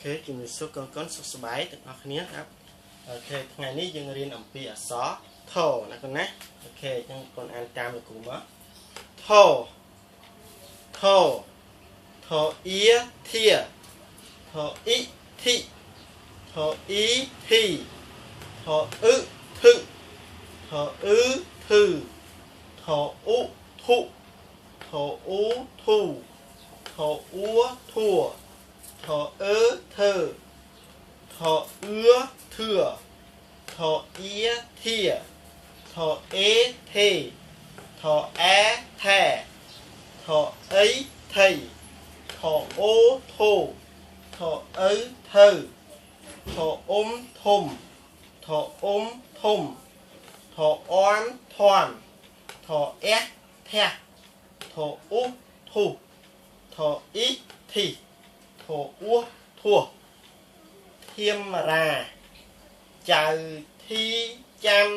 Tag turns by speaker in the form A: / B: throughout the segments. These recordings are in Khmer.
A: ខេជំរាបសួរកូនកូនសុខសប្បាយទាំងអស់គ្នាครับ OK ថ្ងៃនេះយើងរៀនអំពីអក្សរថណាកូនណា OK អញ្ចឹងកូនអានតាមលោកគ្រូមកថថថអ៊ីធាថអ៊ីធីថអ៊ីធីថអ៊ឺធឹថអ៊ឺធឺថអ៊ុធុថអ៊ូធូថអ៊ូធួថអឺធើថអឺធឿថអ៊ីធាថអេថេថអែថែថអីថៃថអូធូថអឺថើថអ៊ុំធំថអ៊ុំធំថអមធំថអេថះថអ៊ុធុថអ៊ីធីធអ៊ូធួធៀមរាចៅធីចាំ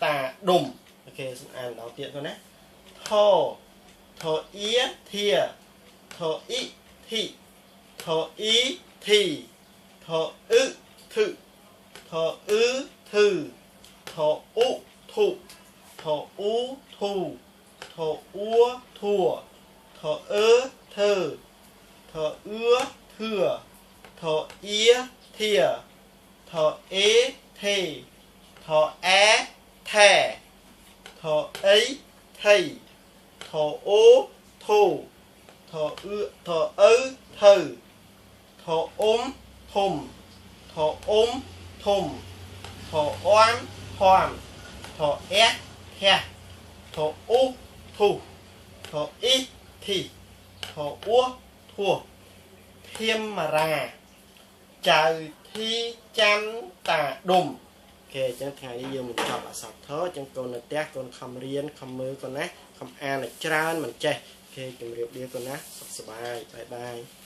A: តាដុំ OK សូមអានដល់ទៀតទៅណាថថអ៊ីធាថអ៊ីធីថអ៊ីធីថអ៊ឺធឹថអ៊ឺធឺថអ៊ុធុថអ៊ូធូថអ៊ូធួថអឺធើថអឺធឿថអ៊ីធាថអេថេថអែថែថអីថៃថអូធូថអឺថអឺថើថអ៊ុំធំថអ៊ុំធំថអមធំថអេថះថអ៊ុធុថអ៊ីធីថអ៊ូធួធៀមរាចៅធីចាំតាដុំ OK អញ្ចឹងថ្ងៃនេះយើងបញ្ចប់អក្សរថអញ្ចឹងកូននៅផ្ទះកូនខំរៀនខំមើលកូនណាខំអានឲ្យច្រើនមិនចេះ OK ជម្រាបលាកូនណាសុខសប្បាយ bye bye.